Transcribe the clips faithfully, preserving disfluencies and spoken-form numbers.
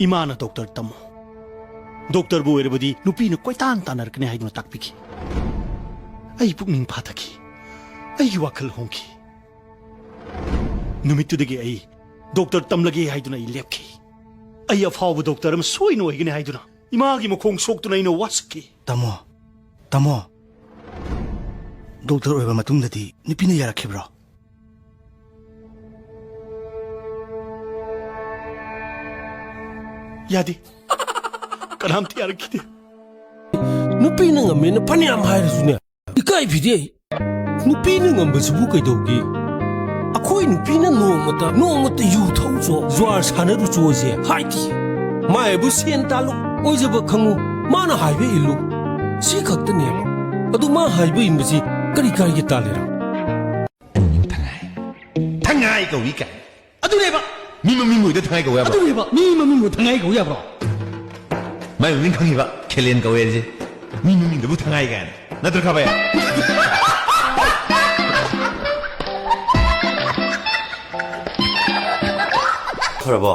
ꯏꯃꯥꯅ ꯗꯣꯛꯇꯔ ꯇꯝꯃꯨ, ꯗꯣꯛꯇꯔꯕꯨ ꯑꯣꯏꯔꯕꯗꯤ ꯅꯨꯄꯤꯅ ꯀꯣꯏꯇꯥꯟ ꯇꯥꯟꯅꯔꯛꯀꯅꯤ ꯍꯥꯏꯗꯨꯅ ꯇꯥꯛꯄꯤꯈꯤ꯫ ꯑꯩ ꯄꯨꯛꯅꯤꯡ ꯐꯥꯊꯈꯤ꯫ ꯑꯩꯒꯤ ꯋꯥꯈꯜ ꯍꯣꯡꯈꯤ꯫ ꯅꯨꯃꯤꯠꯇꯨꯗꯒꯤ ꯑꯩ ꯗꯣꯛꯇꯔ ꯇꯝꯂꯒꯦ ꯍꯥꯏꯗꯨꯅ ꯑꯩ ꯂꯦꯞꯈꯤ꯫ ꯑꯩ ꯑꯐꯥꯎꯕ ꯗꯣꯛꯇꯔ ꯑꯃ ꯁꯣꯏꯅ ꯑꯣꯏꯒꯅꯤ ꯍꯥꯏꯗꯨꯅ ꯏꯃꯥꯒꯤ ꯃꯈꯣꯡ ꯁꯣꯛꯇꯨꯅ ꯑꯩꯅ ꯋꯥꯁꯛꯈꯤ꯫ ꯇꯥꯃꯣ, ꯇꯥꯃꯣ, ꯗꯣꯛꯇꯔ ꯑꯣꯏꯔꯕ ꯃꯇꯨꯡꯗꯗꯤ ꯅꯨꯄꯤꯅ ꯌꯥꯔꯛꯈꯤꯕ꯭ꯔꯣ? ꯌꯥꯗꯦ꯫ ꯀꯅꯥꯝꯇ ꯌꯥꯔꯛꯈꯤꯗꯦ꯫ ꯅꯨꯄꯤꯅ ꯉꯝꯃꯦꯅ ꯐꯅꯌꯥꯝ ꯍꯥꯏꯔꯁꯨꯅꯦ, ꯏꯀꯥꯏ ꯐꯤꯗꯦ ꯑꯩ꯫ ꯅꯨꯄꯤꯅ ꯉꯝꯕꯁꯤꯕꯨ ꯀꯩꯗꯧꯒꯦ? ꯑꯩꯈꯣꯏ ꯅꯨꯄꯤꯅ ꯅꯣꯡꯃꯇ, ꯅꯣꯡꯃꯇ ꯌꯨ ꯊꯧꯆꯣ, ꯖ꯭ꯋꯥꯔ ꯁꯥꯟꯅꯔꯨꯆꯣꯁꯦ ꯍꯥꯏꯗꯤ꯫ ꯃꯥꯏꯕꯨ ꯁꯦꯟ ꯇꯥꯜꯂꯨ, ꯑꯣꯏꯖꯕ ꯈꯪꯉꯨ, ꯃꯥꯅ ꯍꯥꯏꯕ ꯏꯜꯂꯨ꯫ ꯁꯤ ꯈꯛꯇꯅꯦꯕ꯫ ꯑꯗꯨ ꯃꯥ ꯍꯥꯏꯕ ꯏꯟꯕꯁꯤ ꯀꯔꯤ ꯀꯥꯏꯒꯦ ꯇꯥꯂꯦꯔꯥ? ꯊꯉꯥꯏ꯫ ꯊꯉꯥꯏ ꯀꯧꯏ ꯀꯥꯏ꯫ ꯑꯗꯨꯅꯦꯕ꯫ ꯃꯤ ꯃꯃꯤꯡ ꯑꯣꯏꯗ ꯊꯉꯥꯏ ꯀꯧ ꯌꯥꯕ꯭ꯔꯣ? ꯑꯗꯨꯅꯦꯕ꯫ ꯃꯤ ꯃꯃꯤꯡꯕꯨ ꯊꯉꯥꯏ ꯀꯧ ꯌꯥꯕ꯭ꯔꯣ? ꯃꯥꯏ ꯃꯃꯤꯡ ꯈꯪꯉꯤꯕ, ꯈꯦꯂꯦꯟ ꯀꯧꯋꯦ ꯍꯥꯏꯁꯦ꯫ ꯃꯤ ꯃꯃꯤꯡꯗꯕꯨ ꯊꯉꯥꯏ ꯀꯥꯏꯅ꯫ ꯅꯠꯇ꯭ꯔꯣ, ꯈꯥꯕꯩ? ꯐꯔꯕꯣ?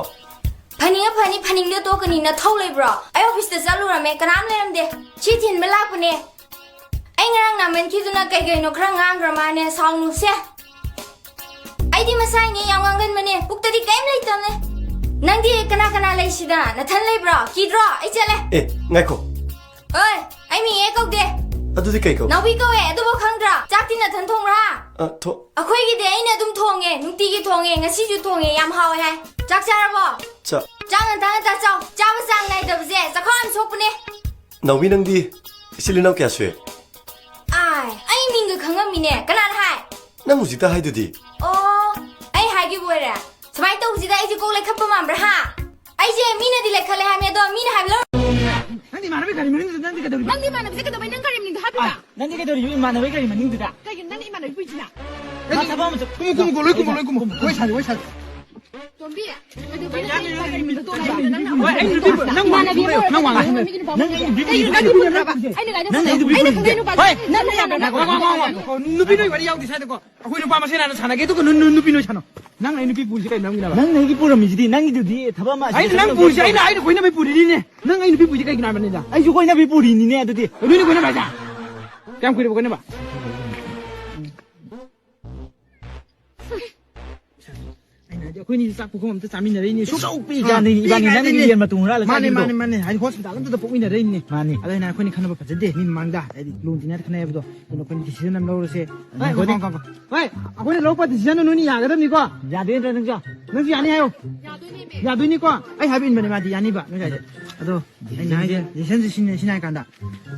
ꯐꯅꯤꯡꯉ ꯐꯅꯤ, ꯐꯅꯤꯡꯗ ꯇꯣꯛꯀꯅꯤ꯫ ꯅꯊꯧ ꯂꯩꯕ꯭ꯔꯣ? ꯑꯩ ꯑꯣꯐꯤꯁꯇ ꯆꯠꯂꯨꯔꯝꯃꯦ, ꯀꯅꯥꯝ ꯂꯩꯔꯝꯗꯦ꯫ ꯁꯤ ꯊꯤꯟꯕ ꯂꯥꯛꯄꯅꯦ꯫ ꯑꯩ ꯉꯔꯥꯡ ꯅꯥꯃꯟꯈꯤꯗꯨꯅ ꯀꯩ ꯀꯩꯅꯣ ꯈꯔ ꯉꯥꯡꯈ꯭ꯔ ꯃꯥꯅꯦ, ꯁꯥꯎꯅꯨꯁꯦ꯫ ꯑꯩꯗꯤ ꯃꯁꯥꯏꯅꯦ ꯌꯥꯝ ꯉꯥꯡꯒꯟꯕꯅꯦ, ꯄꯨꯛꯇꯗꯤ ꯀꯩꯝ ꯂꯩꯇꯕꯅꯦ꯫ ꯅꯪꯗꯤ ꯀꯅꯥ ꯀꯅꯥ ꯂꯩꯁꯤꯗ? ꯅꯊꯟ ꯂꯩꯕ꯭ꯔꯣ? ꯀꯤꯗ꯭ꯔꯣ? ꯑꯩ ꯆꯠꯂꯦ꯫ ꯑꯦ, ꯉꯥꯏꯈꯣ꯫ ꯑꯣꯏ, ꯑꯩ ꯃꯤꯡ ꯑꯦ ꯀꯧꯗꯦ꯫ ꯑꯗꯨꯗꯤ ꯀꯩ ꯀꯧ? ꯅꯥꯎꯕꯤ ꯀꯧꯋꯦ, ꯑꯗꯨꯕꯨ ꯈꯪꯗ꯭ꯔꯥ? ꯆꯥꯛꯇꯤ ꯅꯊꯟ ꯊꯣꯡꯕ꯭ꯔꯥ? ꯑ, ꯊꯣ- ꯑꯩꯈꯣꯏꯒꯤꯗꯤ ꯑꯩꯅ ꯑꯗꯨꯝ ꯊꯣꯡꯉꯦ, ꯅꯨꯡꯇꯤꯒꯤ ꯊꯣꯡꯉꯦ, ꯉꯁꯤꯁꯨ ꯊꯣꯡꯉꯦ, ꯌꯥꯝ ꯍꯥꯎꯋꯦ ꯍꯥꯏ꯫ ꯆꯥꯛ ꯆꯥꯔꯕꯣ? ꯆꯥ- ꯆꯥꯛ ꯉꯟꯇꯥ ꯉꯟꯇꯥ ꯆꯥꯎ, ꯆꯥꯕ ꯆꯥꯡ ꯅꯥꯏꯗꯕꯁꯦ ꯆꯈꯥꯎ ꯌꯥꯝ ꯁꯣꯛꯄꯅꯦ꯫ ꯅꯥꯎꯕꯤ, ꯅꯪꯗꯤ ꯏꯆꯤꯜ ꯏꯅꯥꯎ ꯀꯌꯥ ꯁꯨꯏ? ꯑꯥꯏ, ꯑꯩ ꯃꯤꯡꯒ ꯈꯪꯉꯝꯃꯤꯅꯦ꯫ ꯀꯅꯥꯅ ꯍꯥꯏ? ꯅꯪ ꯍꯧꯖꯤꯛꯇ ꯍꯥꯏꯗꯨꯗꯤ꯫ ꯑꯣ, ꯑꯩ ꯍꯥꯏꯈꯤꯕ ꯑꯣꯏꯔꯦ꯫ ꯁꯨꯃꯥꯏꯅ ꯇꯧꯕꯁꯤꯗ ꯑꯩꯁꯦ ꯀꯣꯛ ꯂꯩꯈꯠꯄ ꯃꯥꯟꯕ꯭ꯔꯥ, ꯍꯥ? ꯑꯩꯁꯦ ꯃꯤꯅꯗꯤ ꯂꯩꯈꯠꯂꯦ ꯍꯥꯏꯕꯅꯦ, ꯑꯗꯣ ꯃꯤꯅ ꯍꯥꯏꯕ ꯂꯧꯔ- ꯅꯪꯗꯤ ꯏꯃꯥꯟꯅꯕꯤ ꯒꯥꯔꯤ ꯃꯅꯨꯡꯗꯨꯗ ꯅꯪꯗꯤ ꯀꯩꯗꯧꯔꯤꯕ? ꯅꯪꯗꯤ ꯏꯃꯥꯟꯅꯕꯤꯁꯦ ꯀꯩꯗꯧꯕꯩ ꯅꯪ ꯒꯥꯔꯤ ꯃꯅꯨꯡꯗ ꯍꯥꯞꯄꯤꯕ? ꯑꯥ, ꯅꯪꯗꯤ ꯀꯩꯗꯧꯔꯤꯕ ꯏꯃꯥꯟꯅꯕꯤ ꯒꯥꯔꯤ ꯃꯅꯨꯡꯗꯨꯗ? ꯀꯩꯒꯤꯅꯣ ꯅꯪꯅ ꯏꯃꯥꯟꯅꯕꯤ ꯄꯨꯏꯁꯤꯅ? ꯃꯥ ꯊꯕꯛ ꯑꯃ ꯆꯠ- ꯀꯨꯝꯃꯨ, ꯀꯨꯝꯃꯨ, ꯀꯨꯝꯃꯨ, ꯂꯣꯏ ꯀꯨꯝꯃꯨ, ꯂꯣꯏ ꯀꯨꯝꯃꯨ꯫ ꯋꯥꯔꯤ ꯁꯥꯁꯤ, ꯋꯥꯔꯤ ꯁꯥꯁꯤ꯫ ꯇꯣꯝꯕꯤ, ꯀꯩꯗꯧꯕꯩ ꯅꯪ ꯏꯃꯥꯟꯅꯕꯤ ꯒꯥꯔꯤ ꯃꯅꯨꯡꯗ ꯇꯣꯡꯉꯤꯕ? ꯅꯪ ꯍꯣꯏ, ꯑꯩ ꯅꯨꯄꯤ ꯄꯨ-, ꯅꯪ ꯋꯥ ꯉꯥꯡ-, ꯅꯪ ꯅꯨꯄꯤ ꯀꯩꯒꯤꯅꯣ ꯄꯨ-, ꯅꯪ ꯅꯨꯄꯤ ꯄꯨ-, ꯅꯪ ꯅꯨꯄꯤ ꯄꯨ-, ꯑꯩꯅ ꯀꯥꯏꯗ ꯅꯪ ꯅꯨꯄꯤ ꯄꯨ-, ꯄꯨ-, ꯅꯪ ꯅꯨꯄꯤ ꯄꯨ-, ꯅꯨꯄꯥ ꯍꯣꯏ, ꯅꯪ ꯅꯨꯄꯥ ꯉꯥꯏꯈꯣ, ꯉꯥꯏꯈꯣ, ꯉꯥꯏꯈꯣ, ꯉꯥꯏꯈꯣ꯫ ꯅꯨꯄꯤ ꯅꯣꯏ ꯋꯥꯔꯤ ꯌꯥꯎꯗꯦ ꯁ꯭ꯋꯥꯏꯗꯀꯣ꯫ ꯑꯩꯈꯣꯏ ꯅꯨꯄꯥ ꯃꯁꯦꯟ ꯍꯥꯟꯅ ꯁꯥꯟꯅꯒꯦ, ꯑꯗꯨꯒ ꯅꯨ-, ꯅꯨ-, ꯅꯨꯄꯤ ꯅꯣꯏ ꯁꯥꯟꯅꯧ꯫ ꯅꯪ ꯑꯩ ꯅꯨꯄꯤ ꯄꯨꯔꯤꯁꯤ ꯀꯩ ꯃꯔꯝꯒꯤꯅꯣꯕ? ꯅꯪ ꯑꯩꯒꯤ ꯄꯨꯔꯝꯃꯤꯁꯤꯗꯤ ꯅꯪꯒꯤꯗꯨꯗꯤ ꯊꯕꯛ ꯑꯃ ꯑꯩꯅ ꯅꯪ ꯄꯨꯔꯤꯁꯦ, ꯑꯩꯅ, ꯑꯩꯅ ꯀꯣꯏꯅꯕꯩ ꯄꯨꯔꯤꯅꯤꯅꯦ꯫ ꯅꯪ ꯑꯩ ꯅꯨꯄꯤ ꯄꯨꯔꯤꯁꯦ ꯀꯩꯒꯤꯅꯣ ꯍꯥꯏꯕꯅꯤꯗ? ꯑꯩꯁꯨ ꯀꯣꯏꯅꯕꯩ ꯄꯨꯔꯤꯅꯤꯅꯦ ꯑꯗꯨꯗꯤ꯫ ꯅꯣꯏꯅ ꯀꯣꯏꯅꯕ ꯍꯥꯏꯁꯦ? ꯀꯌꯥꯝ ꯀꯨꯏꯔꯕ ꯀꯣꯏꯅꯕ? ꯑꯩꯅ ꯍꯥꯏꯗꯤ ꯑꯩꯈꯣꯏꯅꯤꯁꯨ ꯆꯥꯛ ꯄꯨꯈꯝ ꯑꯝꯇ ꯆꯥꯃꯤꯟꯅꯔꯛꯏꯅꯦ꯫ ꯁꯨꯝ ꯏꯆꯧ ꯄꯤꯛꯏꯀꯥꯟꯗꯒꯤ ꯏꯕꯥꯅꯤ ꯅꯪꯒꯤ ꯌꯦꯟ ꯃꯇꯨꯝ ꯍꯨꯔꯥꯜꯂ ꯃꯥꯅꯦ, ꯆꯥꯈꯤꯕꯗꯣ꯫ ꯃꯥꯅꯦ, ꯃꯥꯅꯦ꯫ ꯍꯥꯏꯗꯤ ꯍꯣꯁꯄꯤꯇꯥꯜ ꯑꯝꯇꯗ ꯄꯣꯛꯃꯤꯟꯅꯔꯛꯏꯅꯦ꯫ ꯃꯥꯅꯦ꯫ ꯑꯗꯣ ꯑꯩꯅ ꯑꯩꯈꯣꯏꯅ ꯈꯟꯅꯕ ꯐꯖꯗꯦ ꯃꯤ ꯃꯃꯥꯡꯗ꯫ ꯍꯥꯏꯗꯤ ꯂꯨꯅ ꯇꯤꯟꯅꯔ ꯈꯟꯅꯩ ꯍꯥꯏꯕꯗꯣ꯫ ꯑꯗꯨꯅ ꯑꯩꯈꯣꯏꯅ decision ꯑꯃ ꯂꯧꯔꯁꯦ꯫ ꯍꯣꯏ, ꯉꯥꯏꯈꯣꯅꯦ꯫ ꯍꯣꯏ, ꯑꯩꯈꯣꯏꯅ ꯂꯧꯔꯛꯄ decision ꯗꯣ ꯅꯣꯏꯅ ꯌꯥꯒꯗꯕꯅꯤꯀꯣ? ꯌꯥꯗꯣꯏ ꯅꯠꯇ꯭ꯔꯥ ꯅꯪꯁꯨ? ꯅꯪꯁꯨ ꯌꯥꯅꯤ ꯍꯥꯏꯌꯣ꯫ ꯌꯥꯗꯣꯏꯅꯦꯃꯤ꯫ ꯌꯥꯗꯣꯏꯅꯤꯀꯣ? ꯑꯩ ꯍꯥꯏꯕ ꯏꯟꯕꯅꯦ ꯃꯥꯗꯤ ꯌꯥꯅꯤꯕ ꯅꯣꯏ ꯍꯥꯏꯁꯦ꯫ ꯑꯗꯣ ꯑꯩꯅ ꯍꯥꯏꯁꯦ decision ꯁꯦ ꯁꯤꯅꯦ, ꯁꯤꯅꯦ ꯍꯥꯏ ꯀꯥꯟꯗ,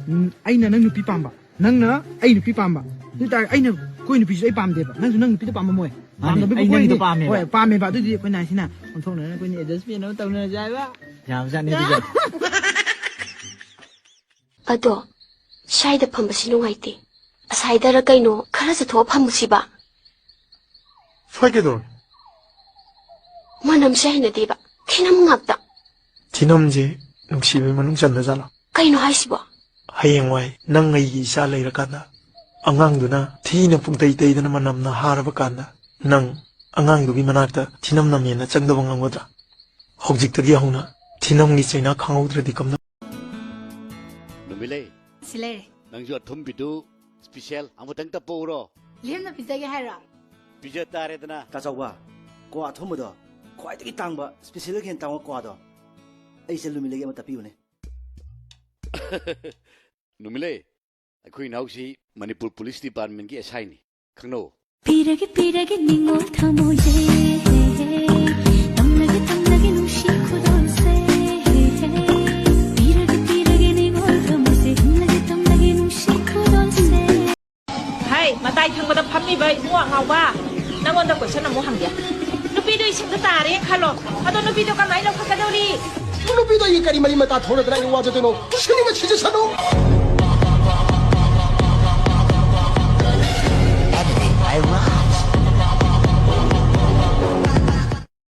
ꯎꯝ, ꯑꯩꯅ ꯅꯪ ꯅꯨꯄꯤ ꯄꯥꯝꯕ, ꯅꯪꯅ ꯑꯩ ꯅꯨꯄꯤ ꯄꯥꯝꯕ꯫ ꯑꯗꯨ ꯑꯣꯏꯇꯥꯔꯗꯤ ꯑꯩꯅ ꯀꯣꯏ ꯅꯨꯄꯤꯁꯨ ꯑꯩ ꯄꯥꯝꯗꯦꯕ, ꯅꯪꯁꯨ ꯅꯪ ꯅꯨꯄꯤꯗꯣ ꯄꯥꯝꯕ ꯃꯣꯏ꯫ ꯃꯥꯅꯦ, ꯄꯥꯝꯗꯕꯒꯤ ꯑꯩ ꯅꯪꯒꯤꯗꯣ ꯀꯣꯏꯅꯤ꯫ ꯄꯥꯝꯃꯦꯕ꯫ ꯍꯣꯏ, ꯄꯥꯝꯃꯦꯕ꯫ ꯑꯗꯨꯗꯤ ꯑꯩꯈꯣꯏꯅ ꯍꯥꯏꯁꯤꯅ ꯑꯣꯟꯊꯣꯛꯅꯔꯒ ꯑꯩꯈꯣꯏꯅ adjustment ꯑꯃ ꯇꯧꯅꯔꯁꯦ ꯍꯥꯏꯕ꯫ ꯌꯥꯕꯖꯥꯠꯅꯤ ꯑꯗꯨꯁꯨ꯫ ꯑꯗꯣ ꯁ꯭ꯋꯥꯏꯗ ꯐꯝꯕꯁꯤ ꯅꯨꯡꯉꯥꯏꯇꯦ꯫ ꯑꯁ꯭ꯋꯥꯏꯗꯔ ꯀꯩꯅꯣ ꯈꯔ ꯆꯠꯊꯣꯛꯑ ꯐꯝꯃꯨꯁꯤꯕ꯫ ꯁ꯭ꯋꯥꯏ ꯀꯩꯗꯧꯔꯦ? ꯃꯅꯝꯁꯦ ꯍꯩꯅꯗꯦꯕ꯫ ꯊꯤꯅꯝ ꯉꯥꯛꯇ꯫ ꯊꯤꯅꯝꯁꯦ ꯅꯨꯡꯁꯤꯕꯒꯤ ꯃꯅꯨꯡ ꯆꯟꯕ ꯖꯥꯠꯂꯣ? ꯀꯩꯅꯣ ꯍꯥꯏꯁꯤꯕꯣ? ꯍꯌꯦꯡꯋꯥꯏ ꯅꯪ ꯑꯩꯒꯤ ꯏꯆꯥ ꯂꯩꯔꯀꯥꯟꯗ, ꯑꯉꯥꯡꯗꯨꯅ ꯊꯤꯅ ꯄꯨꯡꯇꯩ ꯇꯩꯗꯅ ꯃꯅꯝꯅ ꯍꯥꯔꯕ ꯀꯥꯟꯗ, ꯅꯪ ꯑꯉꯥꯡꯗꯨꯒꯤ ꯃꯅꯥꯛꯇ ꯊꯤꯅꯝ ꯅꯝꯃꯦꯅ ꯆꯪꯗꯕ ꯉꯝꯒꯗ꯭ꯔꯥ? ꯍꯧꯖꯤꯛꯇꯒꯤ ꯍꯧꯅ ꯊꯤꯅꯝꯒꯤ ꯆꯩꯅꯥ ꯈꯪꯍꯧꯗ꯭ꯔꯗꯤ ꯀꯝꯗꯧ? ꯅꯨꯃꯤꯠꯂꯩ, ꯁꯤ ꯂꯩꯔꯦ꯫ ꯅꯪꯁꯨ ꯑꯊꯨꯝꯕꯤꯗꯨ special ꯑꯃꯇꯪ ꯇꯞꯄꯛꯎꯔꯣ? ꯂꯦꯝꯅ ꯄꯤꯖꯒꯦ ꯍꯥꯏꯔꯣ? ꯄꯤꯖ ꯇꯥꯔꯦꯗꯅ꯫ ꯇꯥꯆꯧꯕ, ꯀ꯭ꯋꯥ ꯑꯊꯨꯝꯕꯗꯣ ꯈ꯭ꯋꯥꯏꯗꯒꯤ ꯇꯥꯡꯕ, special ꯗꯒꯤ ꯍꯦꯟꯅ ꯇꯥꯡꯕ ꯀ꯭ꯋꯥꯗꯣ ꯑꯩ ꯏꯆꯟ ꯂꯨꯃꯤꯂꯩꯒꯤ ꯑꯃ ꯇꯞꯄꯤꯌꯨꯅꯦ꯫ ꯅꯨꯃꯤꯠꯂꯩ, ꯑꯩꯈꯣꯏ ꯏꯅꯥꯎꯁꯤ ꯃꯅꯤꯄꯨꯔ ꯄꯨꯂꯤꯁ ꯗꯤꯄꯥꯔꯠꯃꯦꯟꯒꯤ ꯑꯦꯁ ꯑꯥꯏ ꯅꯤ꯫ ꯈꯪꯅꯧ꯫ ꯄꯤꯔꯒꯦ, ꯄꯤꯔꯒꯦ ꯅꯤꯡꯉꯣꯜ ꯊꯃꯣꯏꯁꯦ, ꯇꯝꯂꯒꯦ, ꯇꯝꯂꯒꯦ ꯅꯨꯡꯁꯤ ꯈꯨꯗꯣꯜꯁꯦ꯫ ꯄꯤꯔꯒꯦ, ꯄꯤꯔꯒꯦ ꯅꯤꯡꯉꯣꯜ ꯊꯃꯣꯏꯁꯦ, ꯇꯝꯂꯒꯦ, ꯇꯝꯂꯒꯦ ꯅꯨꯡꯁꯤ ꯈꯨꯗꯣꯜꯁꯦ꯫ ꯍꯩ, ꯃꯇꯥꯏ ꯊꯪꯕꯗ ꯐꯝꯃꯤꯕ ꯏꯕꯨꯡꯉꯣ ꯑꯉꯥꯎꯕ, ꯅꯪꯉꯣꯟꯗ question ꯑꯃꯨꯛ ꯍꯪꯒꯦ꯫ ꯅꯨꯄꯤꯗꯣ ꯏꯁꯤꯡꯗ ꯇꯥꯔꯦꯅ ꯈꯜꯂꯣ, ꯑꯗꯣ ꯅꯨꯄꯤꯗꯣ ꯀꯃꯥꯏꯅ ꯂꯧꯈꯠꯀꯗꯧꯔꯤ? ꯅꯨꯄꯤꯗꯣ ꯑꯩꯒꯤ ꯀꯔꯤ ꯃꯔꯤ ꯃꯇꯥ ꯊꯣꯛꯅꯗꯅ ꯑꯩꯅ ꯋꯥꯖꯗꯣꯏꯅꯣ? ꯁꯤꯅꯤꯡꯕ ꯁꯤꯖꯁꯅꯨ꯫